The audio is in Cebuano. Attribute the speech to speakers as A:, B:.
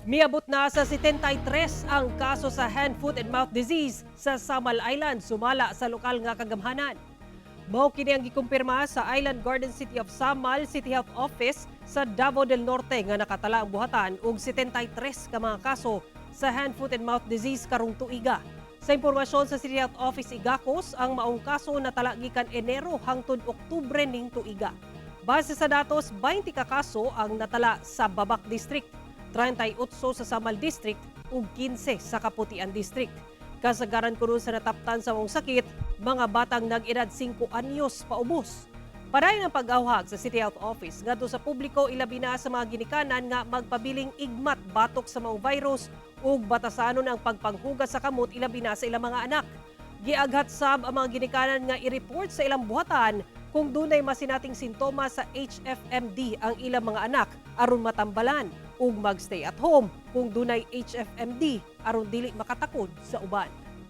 A: Miabot na sa 73 ang kaso sa hand, foot and mouth disease sa Samal Island, sumala sa lokal nga kagamhanan. Mao kini ang gikumpirma sa Island Garden City of Samal City Health Office sa Davao del Norte nga nakatala ang buhatan og 73 ka mga kaso sa hand, foot and mouth disease karong tuiga. Sa impormasyon sa City Health Office Igacos, ang maong kaso natala gikan Enero hangtod Oktubre ning tuiga. Base sa datos, 20 ka kaso ang natala sa Babak District, 38 sa Samal District ug 15 sa Kaputian District. Kasagaran kuno sa nataptan sa maong sakit, mga batang nag-edad 5 anyos paubos. Padayon ang pag-awhag sa City Health Office ngadto sa publiko, ilabi na sa mga ginikanan, nga magpabiling igmat batok sa maong virus ug batasanon ang pagpanghugas sa kamot, ilabi na sa ilang mga anak. Giaghat sab ang mga ginikanan nga i-report sa ilang buhatan kung dunay masinating sintomas sa HFMD ang ilang mga anak aron matambalan, ug magstay at home kung dunay HFMD aron dili makatakod sa uban.